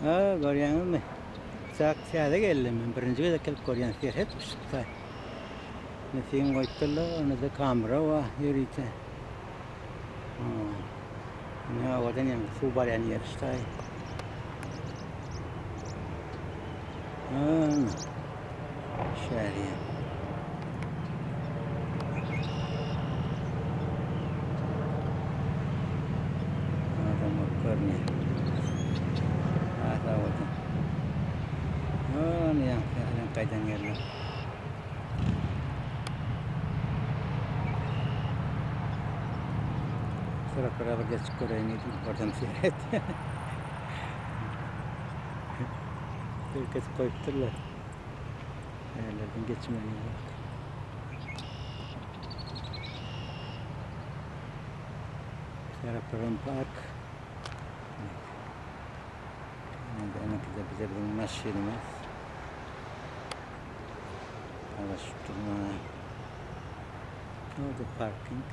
Ha, görýäňizmi? Çak täze geldim men. Birinji gezek gelip görýän serhet uçupda. Mesin goýupdyrlar, onda-da kamera bar ýörite. Ha. Ne owadan ýaňky suw barýan ýeri ştaý. Ha. Şäher. Adam bolup görünýär. Has owadan. Ony ýaňky ýaňky gaýdan ýerler. Taraplara bir geçip göreýin diýdim. Oradan seret. Ülkesi koyupdurlar. Yerlerden geçmeli yok. Taraplardan park. Demek ki bize bizim maşinimiz. Karıştırma. Orada parking.